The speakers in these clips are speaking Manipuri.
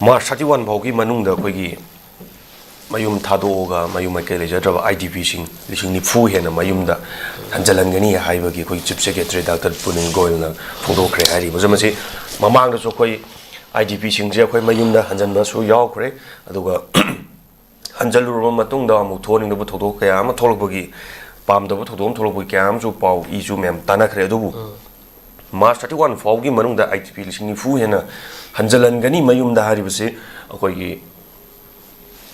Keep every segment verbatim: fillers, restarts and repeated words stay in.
ꯃꯥꯔꯆ ꯊꯥꯔꯇꯤ ꯋꯥꯟ ꯐꯥꯎꯒꯤ ꯃꯅꯨꯡꯗ ꯑꯩꯈꯣꯏꯒꯤ ꯃꯌꯨꯝ ꯊꯥꯗꯣꯛꯑꯒ ꯃꯌꯨꯝ ꯃꯥꯏꯀꯩ ꯂꯩꯖꯗ꯭ꯔꯕ ꯑꯥꯏ ꯗꯤ ꯄꯤꯁꯤꯡ ꯂꯤꯁꯤꯡ ꯅꯤꯐꯨ ꯍꯦꯟꯅ ꯃꯌꯨꯝꯗ ꯍꯟꯖꯤꯜꯍꯟꯒꯅꯤ ꯍꯥꯏꯕꯒꯤ ꯑꯩꯈꯣꯏꯒꯤ ꯆꯤꯐ ꯁꯦꯀ꯭ꯔꯦꯇꯔꯤ ꯗꯥꯛꯇꯔ ꯄꯨꯅꯤꯜ ꯒꯣꯌꯜꯅ ꯐꯣꯡꯗꯣꯛꯈ꯭ꯔꯦ ꯍꯥꯏꯔꯤꯕꯁꯦ꯫ ꯃꯁꯤ ꯃꯃꯥꯡꯗꯁꯨ ꯑꯩꯈꯣꯏ ꯑꯥꯏ ꯗꯤ ꯄꯤꯁꯤꯡꯁꯦ ꯑꯩꯈꯣꯏ ꯃꯌꯨꯝꯗ ꯍꯟꯖꯤꯟꯕꯁꯨ ꯌꯥꯎꯈ꯭ꯔꯦ꯫ ꯑꯗꯨꯒ ꯍꯟꯖꯜꯂꯨꯔꯕ ꯃꯇꯨꯡꯗ ꯑꯃꯨꯛ ꯊꯣꯛꯍꯟꯅꯤꯡꯗꯕ ꯊꯧꯗꯣꯛ ꯀꯌꯥ ꯑꯃ ꯊꯣꯛꯂꯛꯄꯒꯤ, ꯄꯥꯝꯗꯕ ꯊꯧꯗꯣꯛ ꯑꯃ ꯊꯣꯛꯂꯛꯄꯒꯤ ꯀꯌꯥ ꯑꯃꯁꯨ ꯄꯥꯎ ꯏꯁꯨ ꯃꯌꯥꯝ ꯇꯥꯟꯅꯈ꯭ꯔꯦ꯫ ꯑꯗꯨꯕꯨ ꯃꯥꯔꯆ ꯊꯥꯔꯇꯤ ꯋꯥꯟ ꯐꯥꯎꯒꯤ ꯃꯅꯨꯡꯗ ꯑꯥꯏ ꯗꯤ ꯄꯤ ꯂꯤꯁꯤꯡ ꯅꯤꯐꯨ ꯍꯦꯟꯅ ꯍꯟꯖꯜꯍꯟꯒꯅꯤ ꯃꯌꯨꯝꯗ ꯍꯥꯏꯔꯤꯕꯁꯤ ꯑꯩꯈꯣꯏꯒꯤ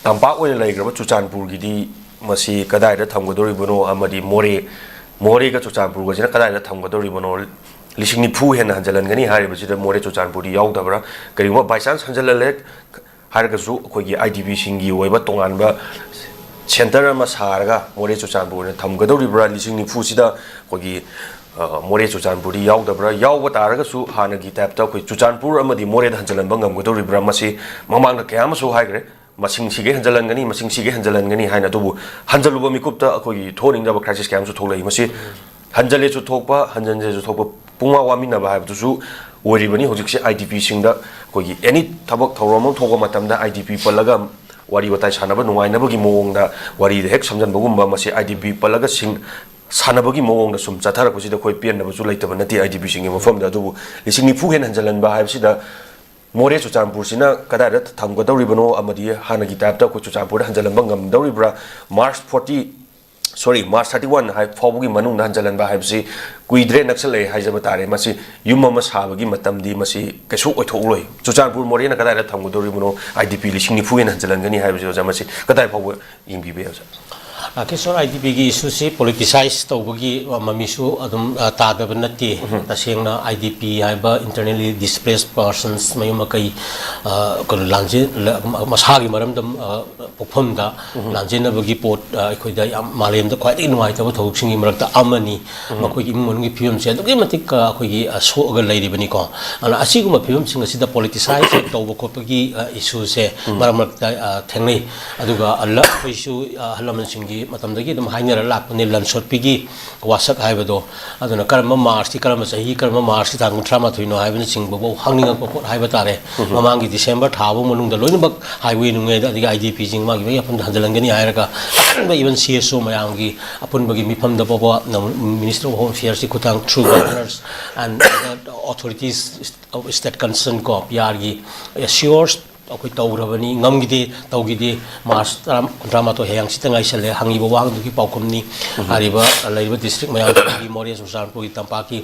ꯇꯝꯄꯥꯛ ꯑꯣꯏꯅ ꯂꯩꯈ꯭ꯔꯕ ꯆꯨꯔꯆꯥꯟꯄꯨꯔꯒꯤꯗꯤ ꯃꯁꯤ ꯀꯗꯥꯏꯗ ꯊꯝꯒꯗꯧꯔꯤꯕꯅꯣ ꯑꯃꯗꯤ ꯃꯣꯔꯦ, ꯃꯣꯔꯦꯒ ꯆꯨꯔꯆꯥꯟꯄꯨꯔꯒꯁꯤꯅ ꯀꯗꯥꯏꯗ ꯊꯝꯒꯗꯧꯔꯤꯕꯅꯣ? ꯂꯤꯁꯤꯡ ꯅꯤꯐꯨ ꯍꯦꯟꯅ ꯍꯟꯖꯜꯍꯟꯒꯅꯤ ꯍꯥꯏꯔꯤꯕꯁꯤꯗ ꯃꯣꯔꯦ ꯆꯨꯔꯆꯥꯟꯄꯨꯔꯗꯤ ꯌꯥꯎꯗꯕ꯭ꯔꯥ? ꯀꯔꯤꯒꯨꯝꯕ by chance ꯍꯟꯖꯜꯍꯜꯂꯦ ꯍꯥꯏꯔꯒꯁꯨ ꯑꯩꯈꯣꯏꯒꯤ ꯑꯥꯏ ꯗꯤ ꯄꯤꯁꯤꯡꯒꯤ ꯑꯣꯏꯕ ꯇꯣꯉꯥꯟꯕ ꯁꯦꯟꯇꯔ ꯑꯃ ꯁꯥꯔꯒ ꯃꯣꯔꯦ ꯆꯨꯔꯆꯥꯟꯄꯨꯔ ꯑꯣꯏꯅ ꯊꯝꯒꯗꯧꯔꯤꯕ꯭ꯔꯥ? ꯂꯤꯁꯤꯡ ꯅꯤꯐꯨꯁꯤꯗ ꯑꯩꯈꯣꯏꯒꯤ, ꯑ, ꯃꯣꯔꯦ ꯆꯨꯔꯆꯥꯟꯄꯨꯔꯗꯤ ꯌꯥꯎꯗꯕ꯭ꯔꯥ? ꯌꯥꯎꯕ ꯇꯥꯔꯒꯁꯨ ꯍꯥꯟꯅꯒꯤ ꯇꯥꯏꯞꯇ ꯑꯩꯈꯣꯏ ꯆꯨꯔꯆꯥꯟꯄꯨꯔ ꯑꯃꯗꯤ ꯃꯣꯔꯦꯗ ꯍꯟꯖꯤꯜꯍꯟꯕ ꯉꯝꯒꯗꯧꯔꯤꯕ꯭ꯔꯥ? ꯃꯁꯤ ꯃꯃꯥꯡꯗ ꯀꯌꯥ ꯑꯃꯁꯨ ꯍꯥꯏꯈ꯭ꯔꯦ, ꯃꯁꯤꯡ ꯁꯤꯒꯩ ꯍꯟꯖꯤꯜꯍꯟꯒꯅꯤ, ꯃꯁꯤꯡ ꯁꯤꯒꯩ ꯍꯟꯖꯤꯜꯍꯟꯒꯅꯤ ꯍꯥꯏꯅ꯫ ꯑꯗꯨꯕꯨ ꯍꯟꯖꯤꯜꯂꯨꯕ ꯃꯤꯀꯨꯞꯇ ꯑꯩꯈꯣꯏꯒꯤ ꯊꯣꯛꯍꯟꯅꯤꯡꯗꯕ crisis ꯀꯌꯥ ꯑꯃꯁꯨ ꯊꯣꯛꯂꯛꯏ꯫ ꯃꯁꯤ ꯍꯟꯖꯜꯂꯦꯁꯨ ꯊꯣꯛꯄ, ꯍꯟꯖꯟꯖꯦꯁꯨ ꯊꯣꯛꯄ, ꯄꯨꯡꯋꯥ ꯋꯥꯃꯤꯟꯅꯕ ꯍꯥꯏꯕꯗꯨꯁꯨ ꯑꯣꯏꯔꯤꯕꯅꯤ꯫ ꯍꯧꯖꯤꯛꯁꯦ ꯑꯥꯏ ꯗꯤ ꯄꯤꯁꯤꯡꯗ ꯑꯩꯈꯣꯏꯒꯤ ꯑꯦꯅꯤ ꯊꯕꯛ ꯊꯧꯔꯝ ꯑꯃ ꯊꯣꯛꯄ ꯃꯇꯝꯗ ꯑꯥꯏ ꯗꯤ ꯄꯤ ꯄꯜꯂꯒ ꯋꯥꯔꯤ ꯋꯥꯇꯥꯏ ꯁꯥꯟꯅꯕ ꯅꯨꯡꯉꯥꯏꯅꯕꯒꯤ ꯃꯑꯣꯡꯗ ꯋꯥꯔꯤꯗ ꯍꯦꯛ ꯁꯝꯖꯟꯕꯒꯨꯝꯕ, ꯃꯁꯤ ꯑꯥꯏ ꯗꯤ ꯄꯤ ꯄꯜꯂꯒ ꯁꯤꯡ ꯁꯥꯟꯅꯕꯒꯤ ꯃꯑꯣꯡꯗ ꯁꯨꯝ ꯆꯠꯊꯔꯛꯄꯁꯤꯗ ꯑꯩꯈꯣꯏ ꯄꯦꯟꯗꯕꯁꯨ ꯂꯩꯇꯕ ꯅꯠꯇꯦ ꯑꯥꯏ ꯗꯤ ꯄꯤꯁꯤꯡꯒꯤ ꯃꯐꯝꯗ꯫ ꯑꯗꯨꯕꯨ ꯂꯤꯁꯤꯡ ꯅꯤꯐꯨ ꯍꯦꯟꯅ ꯍꯟꯖꯜꯍꯟꯕ ꯍꯥꯏꯕꯁꯤꯗ ꯃꯣꯔꯦ ꯆꯨꯔꯆꯥꯟꯄꯨꯔꯁꯤꯅ ꯀꯗꯥꯏꯗ ꯊꯝꯒꯗꯧꯔꯤꯕꯅꯣ ꯑꯃꯗꯤ ꯍꯥꯟꯅꯒꯤ ꯇꯥꯏꯞꯇ ꯑꯩꯈꯣꯏ ꯆꯨꯔꯆꯥꯟꯄꯨꯔꯗ ꯍꯟꯖꯜꯍꯟꯕ ꯉꯝꯗꯧꯔꯤꯕ꯭ꯔꯥ? ꯃꯥꯔꯆ ꯐꯣꯔꯇꯤ, ꯁꯣꯔꯤ, ꯃꯥꯔꯆ ꯊꯥꯔꯇꯤ ꯋꯥꯟ ꯍꯥꯏ ꯐꯥꯎꯕꯒꯤ ꯃꯅꯨꯡꯗ ꯍꯟꯖꯜꯍꯟꯕ ꯍꯥꯏꯕꯁꯤ ꯀꯨꯏꯗ꯭ꯔꯦ, ꯅꯛꯁꯜꯂꯛꯑꯦ ꯍꯥꯏꯖꯕ ꯇꯥꯔꯦ꯫ ꯃꯁꯤ ꯌꯨꯝ ꯑꯃ ꯁꯥꯕꯒꯤ ꯃꯇꯝꯗꯤ ꯃꯁꯤ ꯀꯩꯁꯨ ꯑꯣꯏꯊꯣꯛꯂꯣꯏ꯫ ꯆꯨꯔꯆꯥꯟꯄꯨꯔ ꯃꯣꯔꯦꯅ ꯀꯗꯥꯏꯗ ꯊꯝꯒꯗꯧꯔꯤꯕꯅꯣ, ꯑꯥꯏ ꯗꯤ ꯄꯤ ꯂꯤꯁꯤꯡ ꯅꯤꯐꯨ ꯍꯦꯟꯅ ꯍꯟꯖꯜꯍꯟꯒꯅꯤ ꯍꯥꯏꯕꯁꯤ, ꯑꯣꯖꯥ, ꯃꯁꯤ ꯀꯗꯥꯏ ꯐꯥꯎꯕ ꯌꯦꯡꯕꯤꯕ ꯌꯥꯏ, ꯑꯣꯖꯥ? ꯑ, ꯀꯤꯁꯣꯔ, ꯑꯥꯏ ꯗꯤ ꯄꯤꯒꯤ ꯏꯁꯨꯁꯤ ꯄꯣꯂꯤꯇꯤꯁꯥꯏꯁ ꯇꯧꯕꯒꯤ, ꯑ, ꯃꯃꯤꯁꯨ ꯑꯗꯨꯝ, ꯑ, ꯇꯥꯗꯕ ꯅꯠꯇꯦ꯫ ꯎꯝ꯫ ꯇꯁꯦꯡꯅ ꯑꯥꯏ ꯗꯤ ꯄꯤ ꯍꯥꯏꯕ internally displaced persons, ꯃꯌꯨꯝ ꯃꯀꯩ, ꯑ, ꯀꯩꯅꯣ, ꯂꯥꯟꯖꯦ-, ꯂ-, ꯃꯁꯥꯒꯤ ꯃꯔꯝꯗ, ꯑ, ꯄꯣꯛꯐꯝꯗ ꯎꯝ꯫ ꯂꯥꯟꯖꯦꯟꯅꯕꯒꯤ ꯄꯣꯠ, ꯑ, ꯑꯩꯈꯣꯏꯗ ꯌꯥꯝ ꯃꯥꯂꯦꯝꯗ ꯈ꯭ꯋꯥꯏꯗꯒꯤ ꯅꯨꯡꯉꯥꯏꯇꯕ ꯊꯧꯗꯣꯛꯁꯤꯡꯒꯤ ꯃꯔꯛꯇ ꯑꯃꯅꯤ꯫ ꯎꯝ꯫ ꯃꯈꯣꯏꯒꯤ ꯏꯃꯨꯡ ꯃꯅꯨꯡꯒꯤ ꯐꯤꯕꯝꯁꯦ ꯑꯗꯨꯛꯀꯤ ꯃꯇꯤꯛ, ꯑ, ꯑꯩꯈꯣꯏꯒꯤ, ꯑ, ꯁꯣꯛꯑꯒ ꯂꯩꯔꯤꯕꯅꯤꯀꯣ꯫ ꯑꯗꯨꯅ ꯑꯁꯤꯒꯨꯝꯕ ꯐꯤꯕꯝꯁꯤꯡ ꯑꯁꯤꯗ ꯄꯣꯂꯤꯇꯤꯁꯥꯏꯁ ꯍꯦꯛ ꯇꯧꯕ ꯈꯣꯠꯄꯒꯤ, ꯑ, ꯏꯁꯨꯁꯦ ꯎꯝ꯫ ꯃꯔꯛ ꯃꯔꯛꯇ, ꯑ, ꯊꯦꯡꯅꯩ꯫ ꯑꯗꯨꯒ ꯑꯍꯜ-, ꯑꯩꯈꯣꯏꯁꯨ, ꯑ, ꯑꯍꯜ ꯂꯃꯟꯁꯤꯡꯒꯤ ꯃꯇꯝꯗꯒꯤ ꯑꯗꯨꯝ ꯍꯥꯏꯅꯔ ꯂꯥꯛꯄꯅꯤ, ꯂꯟꯁꯣꯠꯄꯤꯒꯤ ꯋꯥꯁꯛ ꯍꯥꯏꯕꯗꯣ꯫ ꯑꯗꯨꯅ ꯀꯔꯝꯕ ꯃꯥꯔꯁꯀꯤ, ꯀꯔꯝꯕ ꯆꯍꯤ, ꯀꯔꯝꯕ ꯃꯥꯔꯁꯀꯤ ꯇꯥꯡ ꯀꯨꯟꯊ꯭ꯔꯥ ꯃꯥꯊꯣꯏꯅꯣ ꯍꯥꯏꯕꯅꯆꯤꯡꯕꯐꯥꯎ ꯍꯪꯅꯤꯡꯉꯛꯄ ꯄꯣꯠ ꯍꯥꯏꯕ ꯇꯥꯔꯦ꯫ ꯃꯃꯥꯡꯒꯤ ꯗꯤꯁꯦꯝꯕꯔ ꯊꯥ ꯐꯥꯎ ꯃꯅꯨꯡꯗ ꯂꯣꯏꯅꯃꯛ ꯍꯥꯏꯋꯦ ꯅꯨꯡꯋꯦꯗ, ꯑꯗꯒꯤ ꯑꯥꯏ ꯗꯤ ꯄꯤꯁꯤꯡ ꯃꯥꯒꯤ ꯃꯥꯒꯤ ꯃꯐꯝꯗ ꯍꯟꯖꯤꯜꯍꯟꯒꯅꯤ ꯍꯥꯏꯔꯒ, ꯑꯍꯥꯟꯕ even ꯁꯤ ꯑꯦꯁ ꯑꯣ ꯃꯌꯥꯝꯒꯤ ꯑꯄꯨꯟꯕꯒꯤ ꯃꯤꯐꯝꯗ ꯐꯥꯎꯕ ꯅꯝ-, ꯃꯤꯅꯤꯁꯇꯔ ꯑꯣꯐ ꯍꯣꯝ ꯑꯦꯐꯤꯌꯔꯁꯀꯤ ꯈꯨꯠꯊꯥꯡ through governors and other authorities of state concern ꯀꯣ, ꯄꯤ ꯑꯥꯔꯒꯤ ꯑꯦꯁꯤꯌꯣꯔꯁ ꯑꯩꯈꯣꯏ ꯇꯧꯈ꯭ꯔꯕꯅꯤ, ꯉꯝꯈꯤꯗꯦ, ꯇꯧꯈꯤꯗꯦ꯫ ꯃꯥꯔꯁ ꯇꯔꯥ, ꯀꯨꯟꯊ꯭ꯔꯥ ꯃꯥꯊꯣꯏ ꯍꯌꯦꯡ ꯍꯪꯆꯤꯠꯇ ꯉꯥꯏꯁꯜꯂꯦ꯫ ꯍꯪꯉꯤꯕ ꯋꯥꯍꯪꯗꯨꯒꯤ ꯄꯥꯎꯈꯨꯝꯅꯤ꯫ ꯍꯥꯏꯔꯤꯕ ꯂꯩꯔꯤꯕ ꯗꯤꯁꯇ꯭ꯔꯤꯛ ꯃꯌꯥꯝꯗꯒꯤ, ꯃꯣꯔꯦ, ꯆꯨꯔꯆꯥꯟꯄꯨꯔꯒꯤ, ꯇꯝꯄꯥꯛꯀꯤ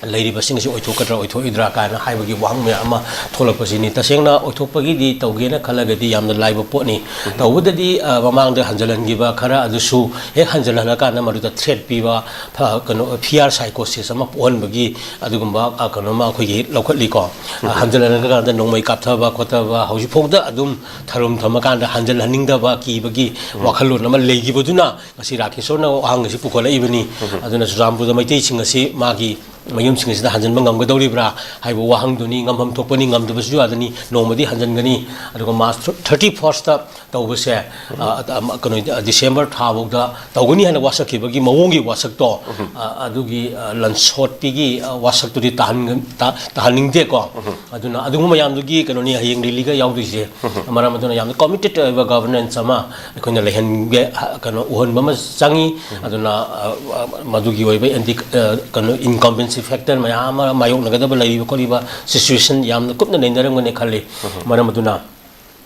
ꯂꯩꯔꯤꯕꯁꯤꯡ ꯑꯁꯤ ꯑꯣꯏꯊꯣꯛꯀꯗ꯭ꯔꯥ ꯑꯣꯏꯊꯣꯛꯑꯣꯏꯗ꯭ꯔꯥ ꯀꯥꯏꯅ ꯍꯥꯏꯕꯒꯤ ꯋꯥꯍꯪ ꯃꯌꯥꯝ ꯑꯃ ꯊꯣꯛꯂꯛꯄꯁꯤꯅꯤ꯫ ꯇꯁꯦꯡꯅ ꯑꯣꯏꯊꯣꯛꯄꯒꯤꯗꯤ, ꯇꯧꯒꯦꯅ ꯈꯜꯂꯒꯗꯤ ꯌꯥꯝꯅ ꯂꯥꯏꯕ ꯄꯣꯠꯅꯤ꯫ ꯇꯧꯕꯗꯗꯤ, ꯑ, ꯃꯃꯥꯡꯗ ꯍꯟꯖꯤꯜꯍꯟꯈꯤꯕ ꯈꯔ ꯑꯗꯨꯁꯨ ꯍꯦꯛ ꯍꯟꯖꯤꯜꯍꯜꯂꯀꯥꯟꯗ ꯃꯗꯨꯗ ꯊ꯭ꯔꯦꯠ ꯄꯤꯕ, ꯐ-, ꯀꯩꯅꯣ, fear psychosis ꯑꯃ ꯄꯣꯛꯍꯟꯕꯒꯤ ꯑꯗꯨꯒꯨꯝꯕ, ꯑ, ꯀꯩꯅꯣ ꯑꯃ ꯑꯩꯈꯣꯏꯒꯤ ꯂꯧꯈꯠꯂꯤꯀꯣ꯫ ꯑ, ꯍꯟꯖꯤꯜꯍꯜꯂꯀꯥꯟꯗ ꯅꯣꯡꯃꯩ ꯀꯥꯞꯊꯕ ꯈꯣꯠꯊꯕ, ꯍꯧꯖꯤꯛꯐꯥꯎꯗ ꯑꯗꯨꯝ ꯊꯔꯨꯝ ꯊꯝꯃꯀꯥꯟꯗ ꯍꯟꯖꯤꯜꯍꯟꯅꯤꯡꯗꯕ, ꯀꯤꯕꯒꯤ ꯋꯥꯈꯜꯂꯣꯟ ꯑꯃ ꯂꯩꯈꯤꯕꯗꯨꯅ ꯉꯁꯤ ꯔꯥꯀꯦꯁꯣꯔꯅ ꯋꯥꯍꯪ ꯑꯁꯤ ꯄꯨꯈꯠꯂꯛꯏꯕꯅꯤ꯫ ꯑꯗꯨꯅ ꯆꯨꯔꯆꯥꯟꯄꯨꯔꯗ ꯃꯩꯇꯩꯁꯤꯡ ꯑꯁꯤ ꯃꯥꯒꯤ ꯃꯌꯨꯝꯁꯤꯡ ꯑꯁꯤꯗ ꯍꯟꯖꯤꯟꯕ ꯉꯝꯒꯗꯧꯔꯤꯕ꯭ꯔꯥ ꯍꯥꯏꯕ ꯋꯥꯍꯪꯗꯨꯅꯤ꯫ ꯉꯝꯐꯝ ꯊꯣꯛꯄꯅꯤ, ꯉꯝꯗꯕꯁꯨ ꯌꯥꯗꯅꯤ, ꯅꯣꯡꯃꯗꯤ ꯍꯟꯖꯤꯟꯒꯅꯤ꯫ ꯑꯗꯨꯒ ꯃꯥꯔꯁ ꯊꯥꯔꯇꯤ ꯐꯥꯔꯁꯇ ꯇꯧꯕꯁꯦ, ꯑ, ꯑ, ꯀꯩꯅꯣ, ꯗꯤꯁꯦꯝꯕꯔ ꯊꯥꯐꯥꯎꯗ ꯇꯧꯒꯅꯤ ꯍꯥꯏꯅ ꯋꯥꯁꯛꯈꯤꯕꯒꯤ ꯃꯑꯣꯡꯒꯤ ꯋꯥꯁꯛꯇꯣ, ꯑ, ꯑꯗꯨꯒꯤ, ꯑ, ꯂꯟꯁꯣꯠꯄꯤꯒꯤ, ꯑ, ꯋꯥꯁꯛꯇꯨꯗꯤ ꯇꯥꯍꯟ-, ꯇꯥ-, ꯇꯥꯍꯟꯅꯤꯡꯗꯦꯀꯣ꯫ ꯑꯗꯨꯅ ꯑꯗꯨꯒꯨꯝꯕ ꯃꯌꯥꯝꯗꯨꯒꯤ ꯀꯩꯅꯣꯅꯤ ꯍꯌꯦꯡ ꯔꯦꯂꯤꯒ ꯌꯥꯎꯗꯣꯏꯁꯦ꯫ ꯃꯔꯝ ꯑꯗꯨꯅ ꯌꯥꯝꯅ ꯀꯃꯤꯇꯦꯠ ꯑꯣꯏꯕ ꯒꯕꯔꯅꯦꯟꯁ ꯑꯃ ꯑꯩꯈꯣꯏꯅ ꯂꯩꯍꯟꯒꯦ, ꯍ-, ꯀꯩꯅꯣ, ꯎꯍꯟꯕ ꯑꯃ ꯆꯪꯉꯤ꯫ ꯑꯗꯨꯅ, ꯑ, ꯑ, ꯃꯗꯨꯒꯤ ꯑꯣꯏꯕ ꯑꯦꯟꯇꯤ-, ꯑ, ꯀꯩꯅꯣ, ꯏꯟꯀꯝꯕꯦꯟꯁꯤ ꯐꯦꯛꯇꯔ ꯃꯌꯥꯝ ꯑꯃ ꯃꯥꯌꯣꯛꯅꯒꯗꯕ ꯂꯩꯔꯤꯕ ꯈꯣꯠꯂꯤꯕ ꯁꯤꯆꯨꯋꯦꯁꯟ ꯌꯥꯝꯅ ꯀꯨꯞꯅ ꯅꯩꯅꯔꯝꯒꯅꯤ ꯈꯜꯂꯤ꯫ ꯃꯔꯝ ꯑꯗꯨꯅ,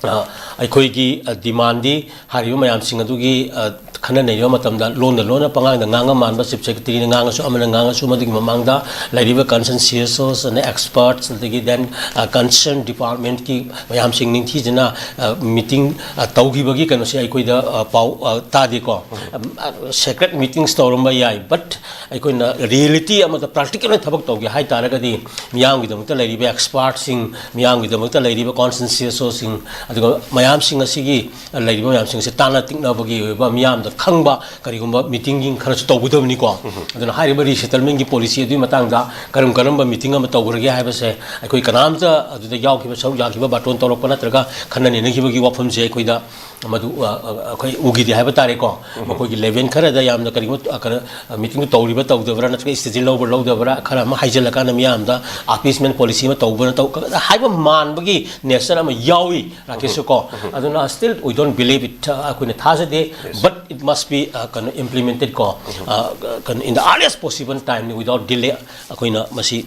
ꯑ, ꯑꯩꯈꯣꯏꯒꯤ, ꯑ, ꯗꯤꯃꯥꯟꯗꯤ ꯍꯥꯏꯔꯤꯕ ꯃꯌꯥꯝꯁꯤꯡ ꯑꯗꯨꯒꯤ, ꯑ, ꯈꯟꯅ ꯅꯩꯅꯕ ꯃꯇꯝꯗ ꯂꯣꯟꯅ ꯂꯣꯟꯅ ꯄꯉꯥꯡꯗ ꯉꯥꯡꯉ ꯃꯥꯟꯕ, ꯆꯤꯐ ꯁꯦꯀ꯭ꯔꯦꯇꯔꯤꯅ ꯉꯥꯡꯉꯁꯨ, ꯑꯃꯅ ꯉꯥꯡꯉꯁꯨ, ꯃꯗꯨꯒꯤ ꯃꯃꯥꯡꯗ ꯂꯩꯔꯤꯕ ꯀꯟꯁꯔꯟ ꯁꯤ ꯑꯦꯁ ꯑꯣꯁ ꯑꯗꯩ ꯑꯦꯛꯁꯄꯔꯠꯁ, ꯑꯗꯒꯤ ꯗꯦꯟ, ꯑ, ꯀꯟꯁꯔꯟ ꯗꯤꯄꯥꯔꯠꯃꯦꯟꯠꯀꯤ ꯃꯌꯥꯝꯁꯤꯡ ꯅꯤꯡꯊꯤꯖꯅ, ꯑ, ꯃꯤꯇꯤꯡ, ꯑ, ꯇꯧꯈꯤꯕꯒꯤ ꯀꯩꯅꯣꯁꯦ ꯑꯩꯈꯣꯏꯗ, ꯑ, ꯄꯥꯎ, ꯑ, ꯇꯥꯗꯦꯀꯣ꯫ ꯎꯝ꯫ ꯑ, ꯁꯦꯀ꯭ꯔꯦꯠ ꯃꯤꯇꯤꯡꯁ ꯇꯧꯔꯝꯕ ꯌꯥꯏ, ꯕꯠ ꯑꯩꯈꯣꯏꯅ ꯔꯤꯌꯦꯂꯤꯇꯤ ꯑꯃꯗ ꯄ꯭ꯔꯥꯛꯇꯤꯀꯦꯜ ꯑꯣꯏꯅ ꯊꯕꯛ ꯇꯧꯒꯦ ꯍꯥꯏ ꯇꯥꯔꯒꯗꯤ, ꯃꯤꯌꯥꯝꯒꯤꯗꯃꯛꯇ ꯂꯩꯔꯤꯕ ꯑꯦꯛꯁꯄꯥꯔꯠꯁꯤꯡ, ꯃꯤꯌꯥꯝꯒꯤꯗꯃꯛꯇ ꯂꯩꯔꯤꯕ ꯀꯟꯁꯔꯟ ꯁꯤ ꯑꯦꯁ ꯑꯣꯁꯤꯡ, ꯑꯗꯨꯒ ꯃꯌꯥꯝꯁꯤꯡ ꯑꯁꯤꯒꯤ, ꯑ, ꯂꯩꯔꯤꯕ ꯃꯌꯥꯝꯁꯤꯡ ꯑꯁꯤ ꯇꯥꯟꯅ ꯇꯤꯛꯅꯕꯒꯤ ꯑꯣꯏꯕ ꯃꯤꯌꯥꯝꯗ ꯈꯪꯕ ꯀꯔꯤꯒꯨꯝꯕ meeting ꯈꯔꯁꯨ ꯇꯧꯒꯗꯕꯅꯤꯀꯣ꯫ ꯑꯗꯨꯅ ꯍꯥꯏꯔꯤꯕ resettlement ꯒꯤ policy ꯑꯗꯨꯒꯤ ꯃꯇꯥꯡꯗ ꯀꯔꯝ ꯀꯔꯝꯕ meeting ꯑꯃ ꯇꯧꯈ꯭ꯔꯒꯦ ꯍꯥꯏꯕꯁꯦ ꯑꯩꯈꯣꯏ ꯀꯅꯥꯝꯇ ꯑꯗꯨꯗ ꯌꯥꯎꯈꯤꯕ, ꯁꯔꯨꯛ ꯌꯥꯈꯤꯕ, ꯕꯥꯔꯇꯣꯟ ꯇꯧꯔꯛꯄ ꯅꯠꯇ꯭ꯔꯒ ꯈꯟꯅ ꯅꯩꯅꯈꯤꯕꯒꯤ ꯋꯥꯐꯝꯁꯦ ꯑꯩꯈꯣꯏꯗ ꯃꯗꯨ, ꯑ, ꯑ, ꯑꯩꯈꯣꯏ ꯎꯈꯤꯗꯦ ꯍꯥꯏꯕ ꯇꯥꯔꯦꯀꯣ꯫ ꯃꯈꯣꯏꯒꯤ level ꯈꯔꯗ ꯌꯥꯝꯅ ꯀꯔꯤꯒꯨꯝꯕ, ꯑ, ꯀꯩꯅꯣ, ꯑ, meeting ꯇꯧꯔꯤꯕ ꯇꯧꯗꯕ꯭ꯔꯥ, ꯅꯠꯇ꯭ꯔꯒ stage ꯂꯧꯕ ꯂꯧꯗꯕ꯭ꯔꯥ, ꯈꯔ ꯑꯃ ꯍꯥꯏꯖꯤꯜꯂꯀꯥꯟꯗ ꯃꯤꯌꯥꯝꯗ appeasement policy ꯑꯃ ꯇꯧꯕꯅ ꯇꯧ-, ꯍꯥꯏꯕ ꯃꯥꯟꯕꯒꯤ nature ꯑꯃ ꯌꯥꯎꯏ, ꯔꯥꯀꯦꯁꯁꯨ ꯀꯣ꯫ ꯑꯗꯨꯅ still we don't believe it, ꯑ, ꯑꯩꯈꯣꯏꯅ ꯊꯥꯖꯗꯦ꯫ But it must be, ꯑ, ꯀꯩꯅꯣ, implemented ꯀꯣ꯫ ꯑ, ꯀꯩꯅꯣ, in the earliest possible time, without delay ꯑꯩꯈꯣꯏꯅ ꯃꯁꯤ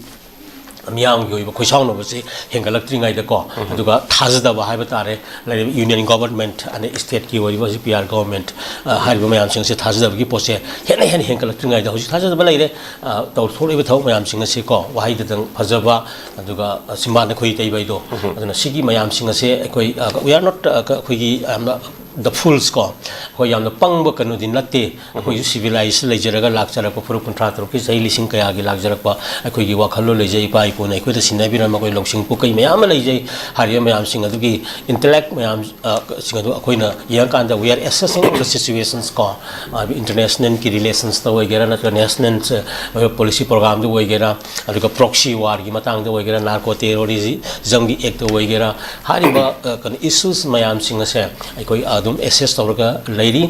ꯃꯤꯌꯥꯝꯒꯤ ꯑꯣꯏꯕ ꯈꯣꯏꯁꯥꯎꯅꯕꯁꯤ ꯍꯦꯟꯒꯠꯂꯛꯇ꯭ꯔꯤꯉꯩꯗꯀꯣ, ꯑꯗꯨꯒ ꯊꯥꯖꯗꯕ ꯍꯥꯏꯕ ꯇꯥꯔꯦ, ꯂꯩꯔꯤꯕ union government ꯑꯗꯩ state ꯀꯤ ꯑꯣꯏꯔꯤꯕ ꯍꯧꯖꯤꯛ P R government, ꯑ, ꯍꯥꯏꯔꯤꯕ ꯃꯌꯥꯝꯁꯤꯡꯁꯦ ꯊꯥꯖꯗꯕꯒꯤ ꯄꯣꯠꯁꯦ ꯍꯦꯟꯅ ꯍꯦꯟꯅ ꯍꯦꯟꯒꯠꯂꯛꯇ꯭ꯔꯤꯉꯩꯗ ꯍꯧꯖꯤꯛ ꯊꯥꯖꯗꯕ ꯂꯩꯔꯦ꯫ ꯑ, ꯇꯧꯊꯣꯛꯂꯤꯕ ꯊꯕꯛ ꯃꯌꯥꯝꯁꯤꯡ ꯑꯁꯤ ꯀꯣ, ꯋꯥꯍꯩꯗꯗꯪ ꯐꯖꯕ, ꯑꯗꯨꯒ, ꯑ, ꯆꯤꯝꯕꯥꯟꯗ ꯈꯣꯏꯔꯤ ꯇꯩꯕ ꯍꯥꯏꯗꯣ꯫ ꯑꯗꯨꯅ ꯁꯤꯒꯤ ꯃꯌꯥꯝꯁꯤꯡ ꯑꯁꯦ ꯑꯩꯈꯣꯏ, ꯑ, we are not, ꯑ, ꯑꯩꯈꯣꯏꯒꯤ ꯌꯥꯝꯅ the fools ꯀꯣ, ꯑꯩꯈꯣꯏ ꯌꯥꯝꯅ ꯄꯪꯕ ꯀꯩꯅꯣꯗꯤ ꯅꯠꯇꯦ꯫ ꯑꯩꯈꯣꯏꯁꯨ civilized ꯂꯩꯖꯔꯒ ꯂꯥꯛꯆꯔꯛꯄ ꯐꯨꯔꯨꯞ ꯀꯨꯟꯊ꯭ꯔꯥ ꯇꯔꯨꯛꯀꯤ ꯆꯍꯤ ꯂꯤꯁꯤꯡ ꯀꯌꯥꯒꯤ ꯂꯥꯛꯆꯔꯛꯄ ꯑꯩꯈꯣꯏꯒꯤ ꯋꯥꯈꯜꯂꯣꯟ ꯂꯩꯖꯩ, ꯏꯄꯥ ꯏꯄꯨꯅ ꯑꯩꯈꯣꯏꯗ ꯁꯤꯟꯅꯕꯤꯔꯝꯕ ꯑꯩꯈꯣꯏ ꯂꯧꯁꯤꯡ ꯄꯨꯀꯩ ꯃꯌꯥꯝ ꯑꯃ ꯂꯩꯖꯩ꯫ ꯍꯥꯏꯔꯤꯕ ꯃꯌꯥꯝꯁꯤꯡ ꯑꯗꯨꯒꯤ intellect ꯃꯌꯥꯝ, ꯑ, ꯁꯤꯡ ꯑꯗꯨ ꯑꯩꯈꯣꯏꯅ ꯌꯦꯡꯉꯀꯥꯟꯗ we are assessing the situations ꯀꯣ, ꯑ, international ꯒꯤ relations ꯇ ꯑꯣꯏꯒꯦꯔꯥ, ꯅꯠꯇ꯭ꯔꯒ national, ꯑ, policy program ꯗ ꯑꯣꯏꯒꯦꯔꯥ, ꯑꯗꯨꯒ proxy war ꯒꯤ ꯃꯇꯥꯡꯗ ꯑꯣꯏꯒꯦꯔꯥ, narco terrorism ꯒꯤ act ꯇ ꯑꯣꯏꯒꯦꯔꯥ, ꯍꯥꯏꯔꯤꯕ, ꯑ, ꯀꯩꯅꯣ, issues ꯃꯌꯥꯝꯁꯤꯡ ꯑꯁꯦ ꯑꯩꯈꯣꯏ ꯑꯗꯨꯝ assess ꯇꯧꯔꯒ ꯂꯩꯔꯤ꯫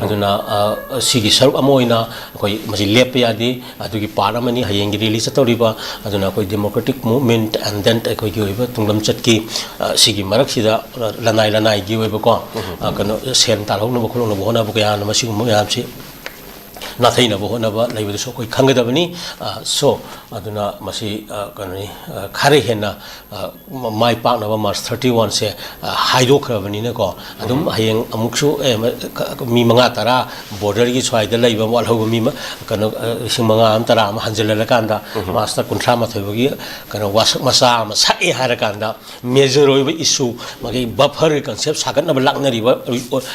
ꯑꯗꯨꯅ, ꯑ, ꯁꯤꯒꯤ ꯁꯔꯨꯛ ꯑꯃ ꯑꯣꯏꯅ ꯑꯩꯈꯣꯏ ꯃꯁꯤ ꯂꯦꯞꯄ ꯌꯥꯗꯦ꯫ ꯑꯗꯨꯒꯤ part ꯑꯃꯅꯤ ꯍꯌꯦꯡꯒꯤ rally ꯆꯠꯇꯧꯔꯤꯕ꯫ ꯑꯗꯨꯅ ꯑꯩꯈꯣꯏ democratic movement and then ꯑꯩꯈꯣꯏꯒꯤ ꯑꯣꯏꯕ ꯇꯨꯡꯂꯝꯆꯠꯀꯤ, ꯑ, ꯁꯤꯒꯤ ꯃꯔꯛꯁꯤꯗ, ꯑ, ꯂꯅꯥꯏ ꯂꯅꯥꯏꯒꯤ ꯑꯣꯏꯕꯀꯣ, ꯑ, ꯀꯩꯅꯣ, ꯁꯦꯟ ꯇꯥꯜꯍꯧꯅꯕ ꯈꯣꯠꯍꯧꯅꯕ ꯍꯣꯠꯅꯕ ꯀꯌꯥꯅ ꯃꯁꯤꯒꯨꯝꯕ ꯃꯌꯥꯝꯁꯤ ꯅꯥꯊꯩꯅꯕ ꯍꯣꯠꯅꯕ ꯂꯩꯕꯗꯨꯁꯨ ꯑꯩꯈꯣꯏ ꯈꯪꯒꯗꯕꯅꯤ꯫ ꯑ, so, ꯑꯗꯨꯅ ꯃꯁꯤ, ꯑ, ꯀꯩꯅꯣꯅꯤ, ꯑ, ꯈꯔ ꯍꯦꯟꯅ, ꯑ, ꯃ-, ꯃꯥꯏ ꯄꯥꯛꯅꯕ March thirty one ꯁꯦ, ꯑ, ꯍꯥꯏꯗꯣꯛꯈ꯭ꯔꯕꯅꯤꯅꯀꯣ, ꯑꯗꯨꯝ ꯍꯌꯦꯡ ꯑꯃꯨꯛꯁꯨ, ꯑꯦ, ꯃ-, ꯀ-, ꯃꯤ ꯃꯉꯥ ꯇꯔꯥ border ꯒꯤ ꯁ꯭ꯋꯥꯏꯗ ꯂꯩꯕ ꯋꯥꯠꯍꯧꯕ ꯃꯤ ꯃ-, ꯀꯩꯅꯣ, ꯑ, ꯂꯤꯁꯤꯡ ꯃꯉꯥ ꯑꯃ ꯇꯔꯥ ꯑꯃ ꯍꯟꯖꯤꯜꯂꯀꯥꯟꯗ March ꯇ ꯀꯨꯟꯊ꯭ꯔꯥ ꯃꯥꯊꯣꯏ ꯐꯥꯎꯒꯤ ꯀꯩꯅꯣ ꯋꯥꯁꯛ ꯃꯆꯥ ꯑꯃ ꯁꯛꯑꯦ ꯍꯥꯏꯔꯀꯥꯟꯗ, major ꯑꯣꯏꯕ issue, ꯃꯥꯒꯤ buffer concept ꯁꯥꯒꯠꯅꯕ ꯂꯥꯛꯅꯔꯤꯕ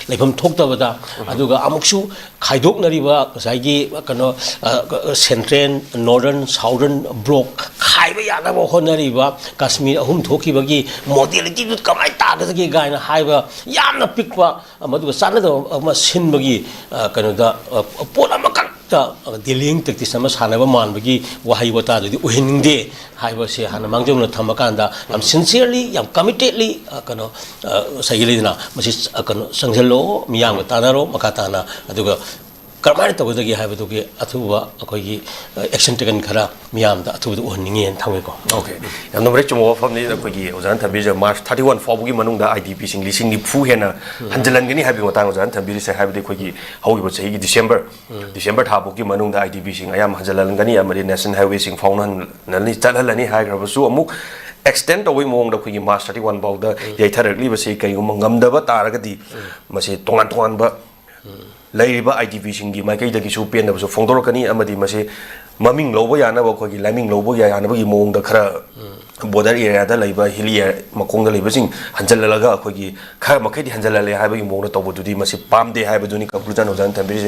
ꯂꯩꯐꯝ ꯊꯣꯛꯇꯕꯗ, ꯑꯗꯨꯒ ꯑꯃꯨꯛꯁꯨ ꯈꯥꯏꯗꯣꯛꯅꯔꯤꯕ ꯉꯁꯥꯏꯒꯤ ꯀꯩꯅꯣ, ꯁꯦꯟꯇ꯭ꯔꯦꯜ, ꯅꯣꯔꯗꯔꯟ, ꯁꯥꯎꯗꯔꯟ ꯕ꯭ꯂꯣꯛ ꯈꯥꯏꯕ ꯌꯥꯅꯕ ꯍꯣꯠꯅꯔꯤꯕ ꯀꯥꯁꯃꯤꯔ ꯑꯍꯨꯝ ꯊꯣꯛꯈꯤꯕꯒꯤ ꯃꯣꯗꯦꯂꯤꯇꯤꯗꯨ ꯀꯃꯥꯏꯅ ꯇꯥꯒꯗꯒꯦ ꯀꯥꯏꯅ ꯍꯥꯏꯕ ꯌꯥꯝꯅ ꯄꯤꯛꯄ, ꯃꯗꯨꯒ ꯆꯥꯟꯅꯗꯕ ꯑꯃ ꯁꯤꯟꯕꯒꯤ, ꯀꯩꯅꯣꯗ, ꯄꯣꯠ ꯑꯃꯈꯛꯇ ꯗꯤꯂꯤꯡ ꯇꯦꯛꯇꯤꯁ ꯑꯃ ꯁꯥꯟꯅꯕ ꯃꯥꯟꯕꯒꯤ ꯋꯥꯍꯩ ꯋꯥꯇꯥꯗꯨꯗꯤ ꯑꯣꯏꯍꯟꯅꯤꯡꯗꯦ ꯍꯥꯏꯕꯁꯦ ꯍꯥꯟꯅ ꯃꯥꯡꯖꯧꯅ ꯊꯝꯃꯀꯥꯟꯗ, ꯌꯥꯝ ꯁꯤꯟꯁꯤꯌꯔꯂꯤ, ꯌꯥꯝ ꯀꯃꯤꯇꯦꯠꯂꯤ, ꯀꯩꯅꯣ, ꯉꯁꯥꯏꯒꯤ ꯂꯩꯗꯅ, ꯃꯁꯤ, ꯀꯩꯅꯣ, ꯆꯪꯁꯤꯜꯂꯣ, ꯃꯤꯌꯥꯝꯒ ꯇꯥꯟꯅꯔꯣ ꯃꯈꯥ ꯇꯥꯅ, ꯑꯗꯨꯒ ꯀꯔꯝꯍꯥꯏꯅ ꯇꯧꯒꯗꯒꯦ ꯍꯥꯏꯕꯗꯨꯒꯤ ꯑꯊꯨꯕ ꯑꯩꯈꯣꯏꯒꯤ, ꯑꯦꯛꯁꯟ ꯇꯦꯀꯟ ꯈꯔ ꯃꯤꯌꯥꯝꯗ ꯑꯊꯨꯕꯗ ꯎꯍꯟꯅꯤꯡꯉꯦꯅ ꯊꯝꯒꯦꯀꯣ꯫ ꯑꯣꯀꯦ, ꯌꯥꯝꯅ ꯃꯔꯤꯛ ꯆꯨꯝꯕ ꯋꯥꯐꯝꯅꯤ꯫ ꯑꯩꯈꯣꯏꯒꯤ ꯑꯣꯖꯥꯅ ꯊꯝꯕꯤꯔꯤꯁꯦ, ꯃꯥꯔꯆ ꯊꯥꯔꯇꯤ ꯋꯥꯟ ꯐꯥꯎꯕꯒꯤ ꯃꯅꯨꯡꯗ ꯑꯥꯏ ꯗꯤ ꯄꯤꯁꯤꯡ ꯂꯤꯁꯤꯡ ꯅꯤꯐꯨ ꯍꯦꯟꯅ ꯍꯟꯖꯤꯜꯍꯟꯒꯅꯤ ꯍꯥꯏꯕꯒꯤ ꯃꯇꯥꯡꯗ ꯑꯣꯖꯥꯅ ꯊꯝꯕꯤꯔꯤꯁꯦ, ꯍꯥꯏꯕꯗꯤ ꯑꯩꯈꯣꯏꯒꯤ ꯍꯧꯈꯤꯕ ꯆꯍꯤꯒꯤ ꯗꯤꯁꯦꯝꯕꯔ, ꯗꯤꯁꯦꯝꯕꯔ ꯊꯥ ꯐꯥꯎꯒꯤ ꯃꯅꯨꯡꯗ ꯑꯥꯏ ꯗꯤ ꯄꯤꯁꯤꯡ ꯑꯌꯥꯝꯕ ꯍꯟꯖꯤꯜꯍꯟꯒꯅꯤ ꯑꯃꯗꯤ ꯅꯦꯁꯅꯦꯜ ꯍꯥꯏꯋꯦꯁꯤꯡ ꯐꯥꯎꯅꯍꯜꯂꯅꯤ, ꯆꯠꯍꯜꯂꯅꯤ ꯍꯥꯏꯈ꯭ꯔꯕꯁꯨ, ꯑꯃꯨꯛ ꯑꯦꯛꯁꯇꯦꯟ ꯇꯧꯕꯒꯤ ꯃꯑꯣꯡꯗ ꯑꯩꯈꯣꯏꯒꯤ ꯃꯥꯔꯆ ꯊꯥꯔꯇꯤ ꯋꯥꯟ ꯐꯥꯎꯗ ꯌꯩꯊꯔꯛꯂꯤꯕꯁꯤ ꯀꯔꯤꯒꯨꯝꯕ ꯉꯝꯗꯕ ꯇꯥꯔꯒꯗꯤ, ꯃꯁꯤ ꯇꯣꯉꯥꯟ ꯇꯣꯉꯥꯟꯕ ꯂꯩꯔꯤꯕ ꯑꯥꯏ ꯗꯤ ꯄꯤꯁꯤꯡꯒꯤ ꯃꯥꯏꯀꯩꯗꯒꯤꯁꯨ ꯄꯦꯟꯗꯕꯁꯨ ꯐꯣꯡꯗꯣꯔꯛꯀꯅꯤ, ꯑꯃꯗꯤ ꯃꯁꯤ ꯃꯃꯤꯡ ꯂꯧꯕ ꯌꯥꯅꯕ, ꯑꯩꯈꯣꯏꯒꯤ ꯂꯥꯏꯃꯤꯡ ꯂꯧꯕ ꯌꯥꯅꯕꯒꯤ ꯃꯑꯣꯡꯗ ꯈꯔ ꯕꯣꯔꯗꯔ ꯑꯦꯔꯤꯌꯥꯗ ꯂꯩꯕ, ꯍꯤꯂꯤ ꯃꯈꯣꯡꯗ ꯂꯩꯕꯁꯤꯡ ꯍꯟꯖꯜꯍꯜꯂꯒ, ꯑꯩꯈꯣꯏꯒꯤ ꯈꯔ ꯃꯈꯩꯗꯤ ꯍꯟꯖꯜꯍꯜꯂꯦ ꯍꯥꯏꯕꯒꯤ ꯃꯑꯣꯡꯗ ꯇꯧꯕꯗꯨꯗꯤ ꯃꯁꯤ ꯄꯥꯝꯗꯦ ꯍꯥꯏꯕꯗꯨꯅꯤ ꯀꯟꯀ꯭ꯂꯨꯖꯟ ꯑꯣꯖꯥꯅ ꯊꯝꯕꯤꯔꯤꯁꯦ꯫